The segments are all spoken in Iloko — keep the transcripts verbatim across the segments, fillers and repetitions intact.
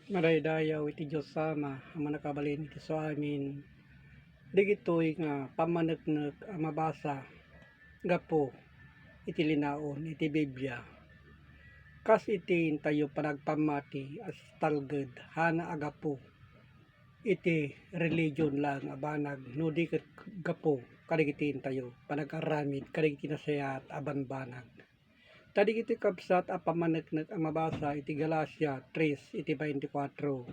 Madaydayaw iti Dios Ama a mannakabalin iti suamin. Dagitoy nga pammaneknek a mabasa gapu iti linaon iti Biblia. Kas iti intayo panagpammati a talged, hana a gapu iti religion laeng a banag, no di ket gapu kadagiti intayo panag-aramid kadagiti nasayaat a banbanag. Ta dagiti kabsat a pammaneknek a mabasa iti Galacia tres iti baintikwatro,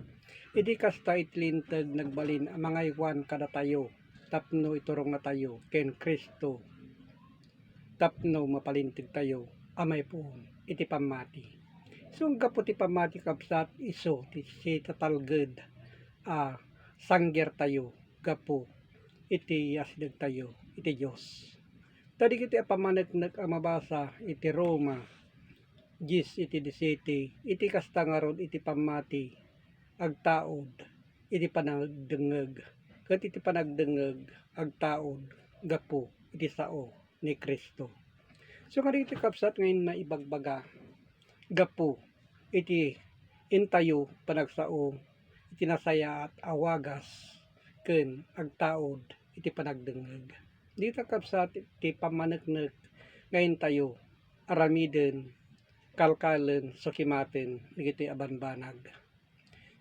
idi kasta iti linteg nagbalin a mangaywan kadatayo tapno iturongnatayo ken Cristo tapno mapalintegtayo a maipuon iti pammati. So, gapu ti pammati, kabsat, isu ti sitatalged a sanggertayo gapu iti asidegtayo iti Dios. Ta dagiti a pammaneknek a mabasa iti Roma dies iti disisiete, iti kasta ngarud iti pammati, agtaud iti panagdengngeg, ket iti panagdengngeg, agtaud gapu iti sao ni Cristo. So, nga dagiti kabsat nga inna ibagbaga gapu iti intayo panagsao iti nasayaat a wagas ken agtaud iti panagdengngeg. Dita kabsat ti pammaneknek nga intayo aramiden, kalkalen, sukimaten dagitoy a banbanag.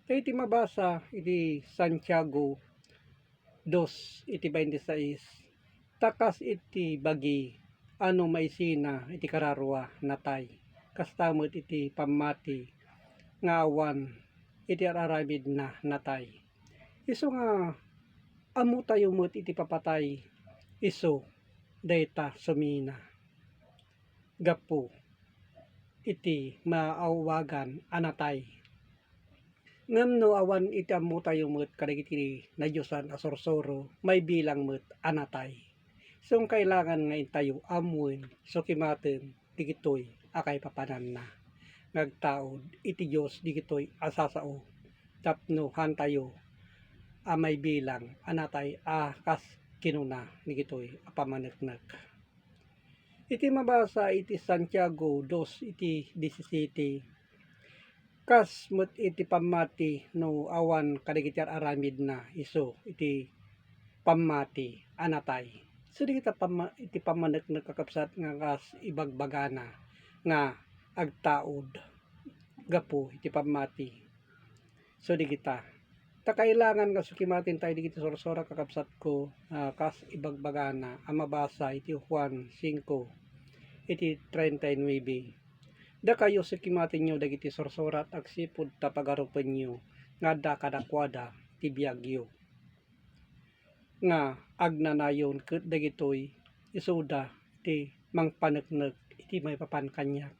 Ta iti mabasa iti Santiago dos iti baintisais, ta kas iti bagi a no maisina iti kararua, natay, kasta met iti pammati nga awan iti ar-aramidna, natay. Isu nga ammotayo met iti papatay, isu dayta sumina gapu iti maawagan a natay. Ngem no awan iti ammotayo met kadagiti nadiosan a sursuro, maibilang met a natay. Isu nga kailangan nga intayo ammoen, sukimaten dagitoy a kaipapananna nga agtaud iti Dios dagitoy a sasao tapno haantayo a maibilang a natay a kas kinuna dagitoy a pammaneknek. Iti mabasa iti Santiago dos iti disisiete, kas met iti pammati no awan kadagiti ar-aramidna isu iti pammati a natay. So, dagita pamma-, iti pammaneknek, kakabsat, nga kas ibagbagana nga agtaud gapu iti pammati. So, dagita. Ta kailangan nga sukimaten tayo dagiti sursura, kakabsatko, a kas ibagbagana a mabasa iti Juan singko, iti treinta y nuebe. Dakayo, sukimatenyo dagiti sursura agsipud ta pagarupenyo nga adda kadakuada ti biagyo nga agnanayon, ket dagitoy isuda ti mangpaneknek iti maipapan kaniak.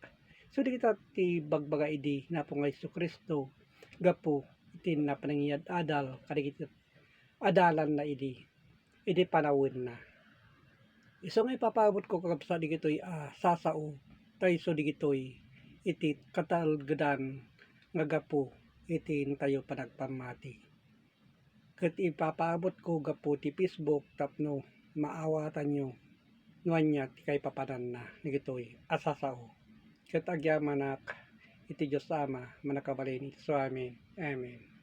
So, dagita ti bagbaga idi napo nga Jesu-Cristo gapu iti napanangiyad-adal kadagiti adalanna idi, idi panawenna. Isu nga ipapaabotko, kakabsat, dagitoy a sasao, ta isu dagitoy iti katalgedan nga gapu iti intayo panagpammati. Ket ipapaabotko gapu ti Facebook tapno maawatanyo no ania ti kaipapananna dagitoy a sasao. Ket agyamanak iti Dios Ama a mannakabalin iti suamin. Amen.